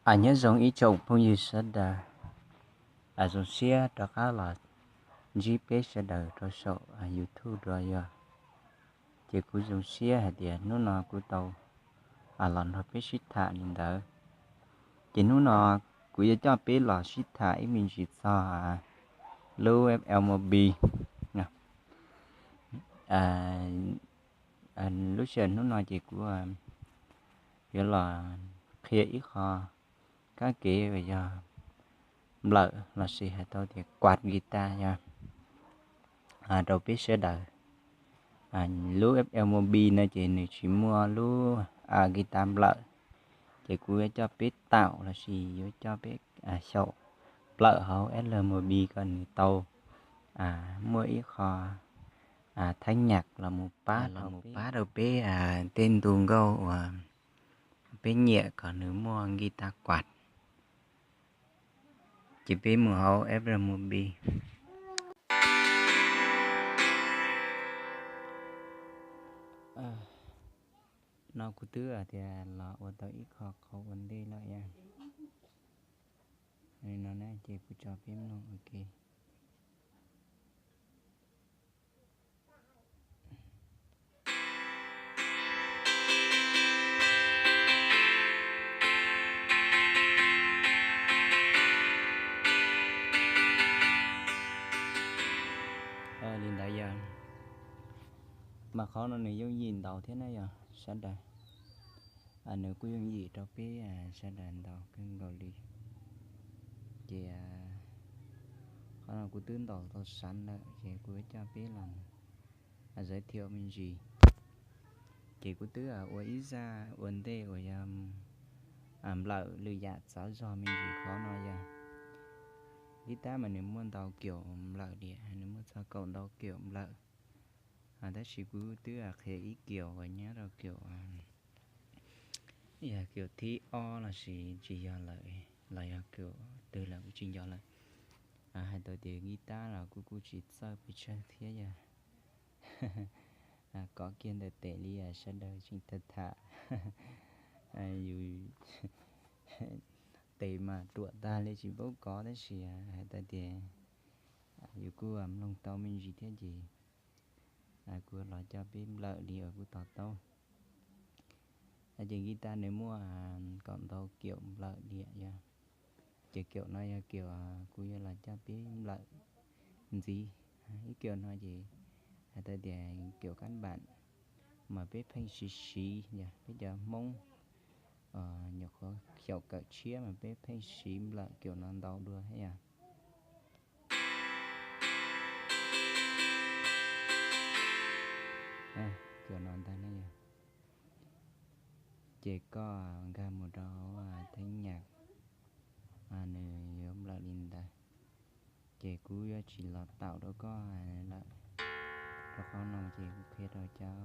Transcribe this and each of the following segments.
Nyob zoo ib tsoom phooj ywg sawv daws, zoo siab rov qab los ntsib peb sawv daws rau saum YouTube dua yog. Ces kuv zoo siab hais tias hnub no kuv tau los nrog peb sib tham li ntawd. Ces hnub no kuv yuav coj peb los sib tham ib me ntsis txog lub FL Movie. Lub sij hawm hnub no ces kuv yuav los qhia ib qho kab kev uas yog nplawm lossis hais tau tias quạt guitar yog rau peb sawv daws. Lub FL Movie no ces nws tsis muaj lub guitar nplawm, ces kuv yuav coj peb tạo lossis yuav coj peb xyaum nplawm hauv FL Movie kom nws tau muaj ib qho thab nyam los mus pab, los mus pab rau peb tej ntu nkauj uas peb nyiam kom nws muaj guitar quạt. Ces peb mus hauv FL Movie. No kuv twb tias los ua tau ib qho qhov ua ntej lawm yog. No na ces kuv tso peb mloog ua ke. Li ntawd yog, mas qhov no nws yooj yim ntaus thiab na yog sawv daws. Nws kuj yooj yim rau peb sawv daws ntaus kawg nkaus li. Ces qhov no kuv twb ntaus tau sav lawm ces kuv coj peb los giới thiệu me ntsis. Ces kuv twb ua ib zaj ua ntej uas yog nplawm lwm yam txav zog me ntsis. Qhov no yog guitar mas nws muaj ntau kiểu nplawm diam, nws muaj txog kaum ntau kiểu nplawm. Tab sis kuv twb qhia ib kiểu uas nyob rau kiểu, yog kiểu thib ob lossis tsis yog lawm, los yog kiểu twg lawm kuv tsis nco lawm. Hais tau tias guitar los kuv kuj tsis txawj pes tsawg thiab yog kov kiag ntawm tes li sawv daws tseem tham tham yus tes mas ruam tag li tsis paub kov, tab sis hais tau tias yus kuj mloog tau me ntsis thiab ces kuv los coj peb nplawm li uas kuv tos taub. Ces guitar nws muaj kaum ntau kiểu nplawm diam yog. Ces kiểu no yog kiểu kuv yuav los coj peb nplawm ntxiv. Ib kiểu no ces hais tau tias kiểu căn bản mas peb pheej siv siv yog peb cov Hmoob nyuam qhuav xyaum kawm tshiab mas peb pheej siv nplawm kiểu no ntau dua thiab yog. Kiểu no ntag ne yog. Ces koj nkag mus rau hauv thab nyam, nws yuav nplawm li ntawd. Ces kuv yuav tsis los tạo rau koj lawm, rau qhov no ces kuv qhia rau cov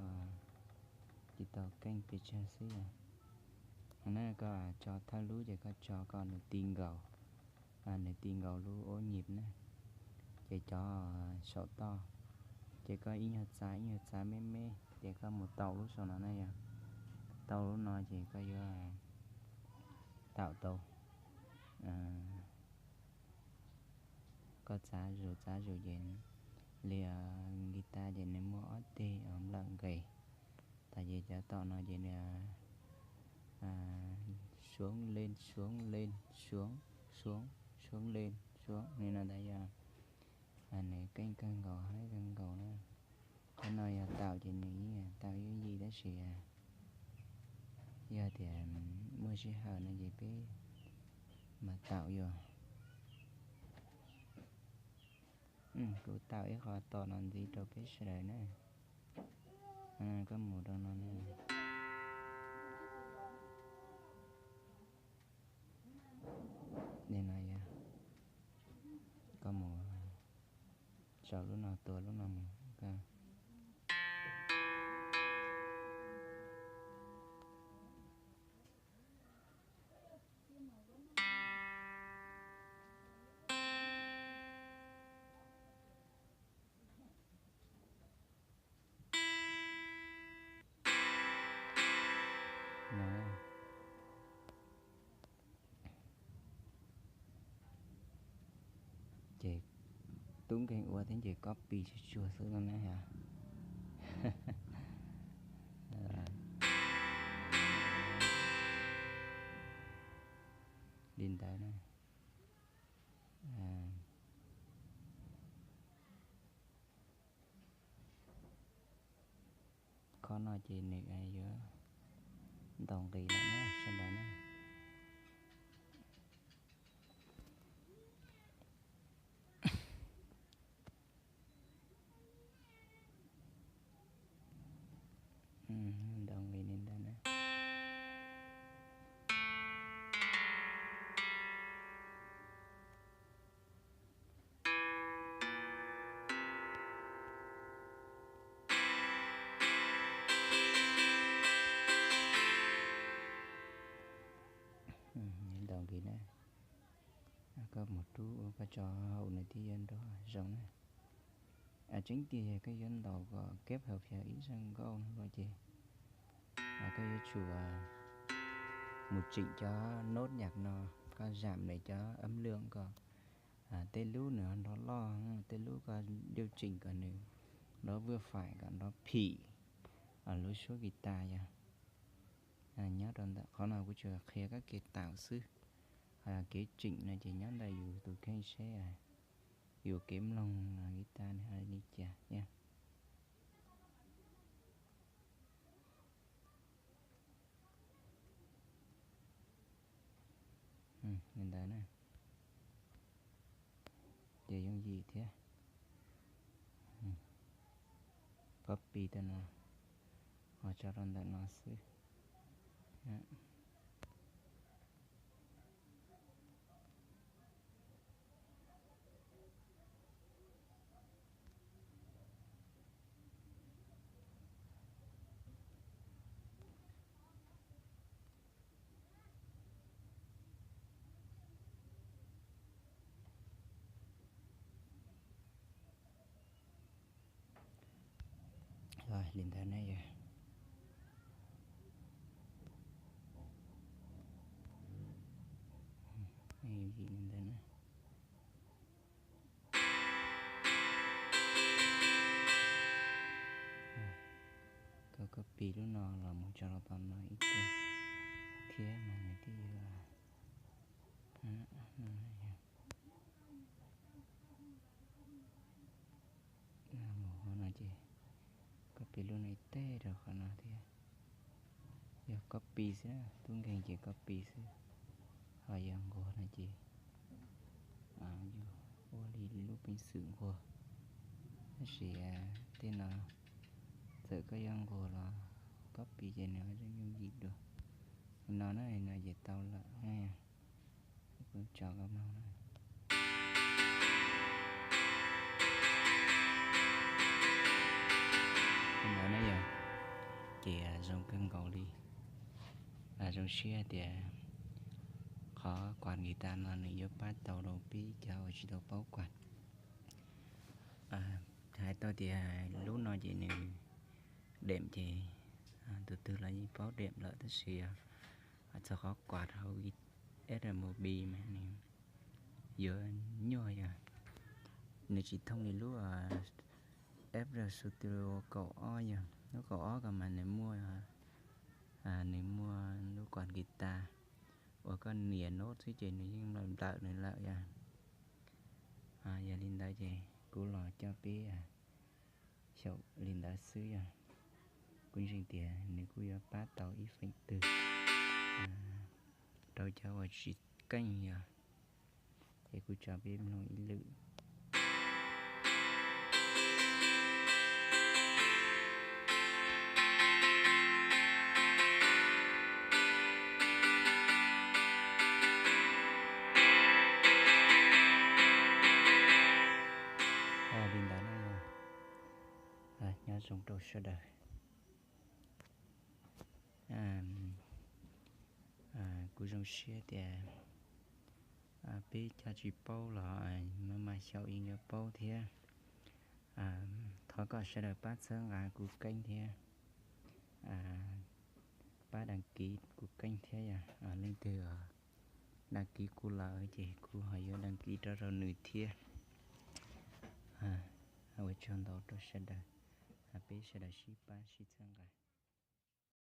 tsis tau keej pes tsawg xwb. Na koj tso thawj lub ces koj tso kom nws ti nkaus, nws ti nkaus lub ub nyim na. Ces cov saum toj, ces koj ib nyuag txav ib nyuag txav me me, ces koj mus tau lub saum no na yog. Tau lub no ces koj yuav tau tau, koj txav zus txav zus ces li guitar ces nws muaj ob teg nplawm nqes. Tas ces cov tom no ces nws xuống lên xuống lên xuống xuống xuống lên xuống, nws no ntag yog. Nws keej kawg nkaus haib kawg nkaus na. Qhov no yog tau ces nws yeej tau yooj yim tab sis yog tias muaj sij hawm no ces peb mas tau yog. Kuv tau ib qho tom no ntxiv rau peb sawv daws na. Koj mus rau no na. Li no yog, koj mus saum lub no tua lub no mus. Ces tub nkeeg ua thiab ces copy tsuag tsuag xwb no na yom. Li ntawd na. Qhov no ces nws yuav ntaus nqis lawm na, sawv daws na. Ntaus nqis li ntawd na. Ntaus nqis na. Koj mus rub ua koj tso hauv nws thiaj yuav nrov zoo na. Tseeb tiag yog koj yuav ntaus kom keb hawm phiab ib zaj nkauj no los ces koj yuav tsum mus tseem cov nốt nhạc no, koj zam nws cov âm lượng kom tej lub nws nrov loj, tej lub koj điều chỉnh kom nws nrov vừa phải, kom nrov phim lub suab guitar yog. Nyob rau ntawm qhov no kuv tsuas qhia koj kev tạo xwb. Ho kev chỉnh no ces nyob ntawm yus tus kheej seb yus kev mloog guitar nws ho li cas thiab. Li ntawd na. Ces yooj yim thiab. Copy tau no, ho tso rau ntawm no xwb. Li ntawd na yog. Li ntawd na. Koj copy lub no los mus tso rau tom no ib tug thiab mas nws thiaj yuav mus qhov no ces copy lub no ib teg rau qhov no thiab. Yog copy xwb, tub nkeeg ces copy xwb. Ho yog nquag no ces yus ua li lub peev xwm nquag. Tab sis tej no txawm koj yuav nquag los copy ces nws ho yooj yim dua. No na, no ces tau lawm. Kuv tso koj mloog na. Li ntawd na yog, ces zoo kawg nkaus li. Zoo siab tias qhov quạt guitar no nws yuav pab tau rau peb cov uas tsis tau paub quạt. Hais tau tias lub no ces nws đệm ces tus twg los yeej paub đệm lawm, tab sis txog qhov quạt hauv FL Mobi mas nws yuav nyuaj yog nws tsis thooj li lub FL Studio kaum ob yog. Lub kaum ob ko mas nws muaj, nws muaj lub quạt guitar uas koj nias nốt xwb ces nws yeej nplawm nplawm nws lawm yog. Yog li ntawd ces kuv los coj peb xyaum li ntawd xwb yog. Kuv ntseeg tias nws kuj yuav pab tau ib feem twg rau cov uas tsis keej yog. Ces kuv tso peb mloog ib lwm. Li ntawd na, nyob zoo rau sawv daws. Kuv zoo siab tias peb cov tsis paub los maj mam xyaum yeej yuav paub thiab. Thov kom sawv daws pab txhawb nqa kuv keeb thiab, pab đăng ký kuv keeb thiab yog. Leej twg đăng ký kuv lawm ces kuv ho yuav đăng ký rau rau nws thiab. Tsaug ntau rau sawv daws, peb sawv daws sib pab sib txhawb nqa.